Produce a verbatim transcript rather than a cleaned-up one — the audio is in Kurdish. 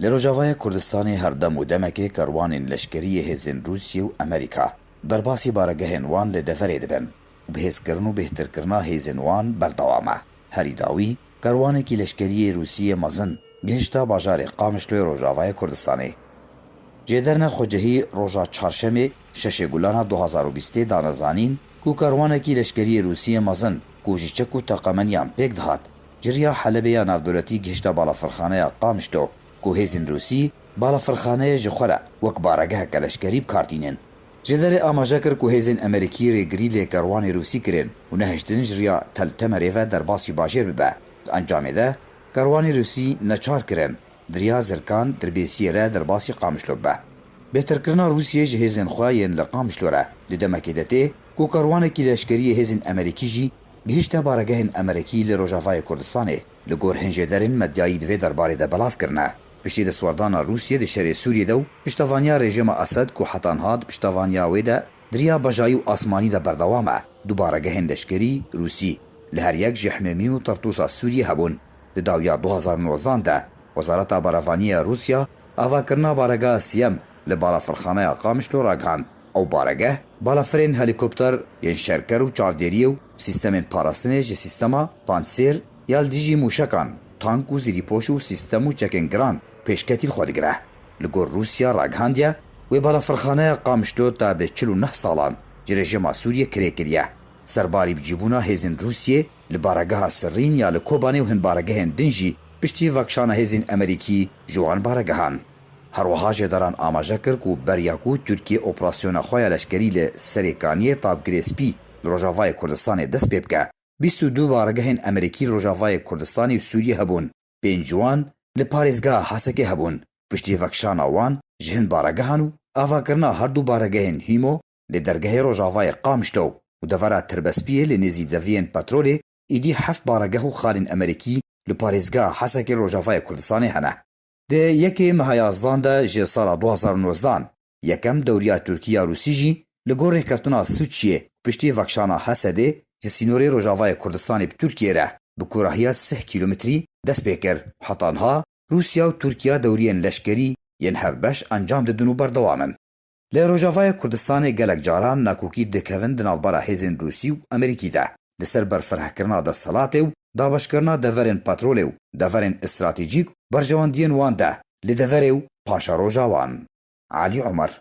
Li Rojavayê Kurdistanê her dem û demekê kerwanên leşkerî yê hêzên Rûsiyê û Amerîka derbasî baregehên wan li deverê dibin û bihêzkirin û bêhtirkirina hêzên wan berdewam e. Herî dawî, kerwanekî leşkerî yê Rûsiyê mezin gihişta bajarê Qamişloyê Rojavayê Kurdistanê. Jêderine xwecihî roja Çarşemê, şeşê Gulana du hazar û bîstê dane zanîn ku kerwanekî leşkerî yê Rûsiyê mezin ku ji çek û teqemeniyan pêk dihat, ji riya Helebê ya navdewletî gihişta balafirxaneya Qamişlo ku hêzên Rûsî balafirxaneyê ji xwe re wek baregeheke leşkerî bi kar tînin. Jêderê amaje kir ku hêzên Amerîkî rêgirî li kerwanê Rûsî kirin û nehiştin ji riya Tel Temerê ve derbasî bajêr bibe. Di encamê de kerwanê Rûsî neçar kirin di riya Zirkan Dirbêsiyê re derbasî Qamişlo bibe. Bêhtirkirina Rûsiyê ji hêzên xwe yên li Qamişlo re di demekê de tê ku kerwanekî leşkerî yê hêzên Amerîkî jî gihişte baregehên Amerîkî li Rojavayê Kurdistanê. Li gor hin jêderên medyayî di vê derbarê de belav kirine. Piştî destwerdana Rûsiyê di şerê Sûriyê de û piştevaniya rejîma Esed ku heta niha di piştevaniya wê de di riya bejayî û asmanî de berdewam e, du baregehên leşkerî Rûsî li her yek ji Himêmî û Tertûsa Sûriyê hebûn. Di dawiya du hazar û nozdan de, Wezareta Berevaniyê ya Rûsya avakirina baregeha siyem li balafirxaneya Qamişlo ragihand. Ew baregeh balafirên helîkopter yên şerker û çavdêriyê û sîstemên parastinê ji sîstema Pantsêr ya li dijî mûşekan, tank û zîrîpoş û sîstem û çekên giran pêşketî li xwe digire. Li gor Rûsya ragihandiye, wê balafirxaneya Qamişlo ta bi çil û neh salan ji rejîma Sûriyê kirê kiriye. Serbarî bicîbûna hêzên Rûsiyê li baregeha Sirrîn ya li Kobanê û hin baregehên din jî piştî vekişana hêzên Amerîkî ji wan baregehan. Her wiha jêderan amaje kir ku beriya ku Tirkiye operasyona xwe ya leşkerî li Serê Kaniyê ta bi Girê Spî li Rojavayê Kurdistanê dest pê bike, bîst û du baregehên Amerîkî li Rojavayê Kurdistanê û Sûriyê hebûn. Pênc ji wan li parêzgeha Hesekê hebûn. Piştî vekişana wan ji hin baregehan û avakirina her du baregehên Hîmo li dergehê Rojavayê Qamişlo û devera Tirbespiyê li nêzî deviyên petrolê, êdî heft baregeh û xalên Amerîkî li parêzgeha Hesekê Rojavayê Kurdistanê hene. Di yekê meha yazdan de ji sala du hazar û nozdan, yekem dewriya Tirkî ya Rûsî jî li gor rêkeftina Sûçiyê piştî vekişana Hesedê ji sînorê Rojavayê Kurdistanê bi Tirkiyê re bi kûrahiya sih kîlometrî dest pê kir. Heta niha Rûsya û Tirkiya dewriyên leşkerî yên hevbeş encam didin û berdewam in. Li Rojavayê Kurdistanê gelek caran nakokî dikevin di navbera hêzên Rûsî û Amerîkî de. Li ser berfirehkirina desthilatê û dabeşkirina deverên petrolê û deverên stratejîk û berjewendiyên wan de li deverê û paşeroja wan. Elî Omer.